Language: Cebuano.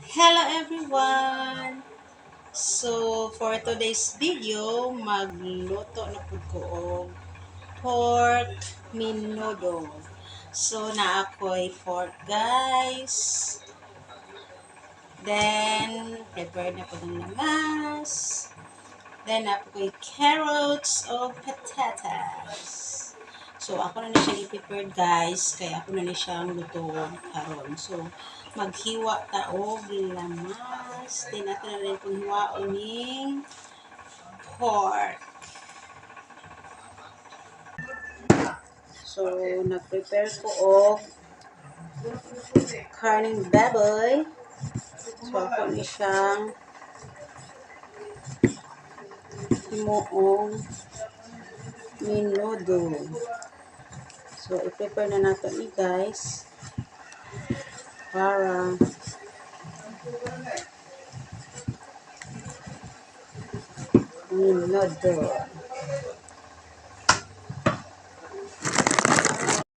Hello everyone! So, for today's video, magluto na pud ko og pork menudo. So, naa ko'y pork, guys. Then, prepare na pud ang lamas. Then, naa ko'y carrots o patatas. So, ako na siyang i-prepare, guys, kaya ako na ni siyang lutuon karon. So, maghiwa ta og lamas. Then, ato na rin pong hiwaon ning pork. So, nag-prepare ko og karning baboy. So, ako ni siyang himuong menudo. So, i-prepare na nato ni, guys, para menudo.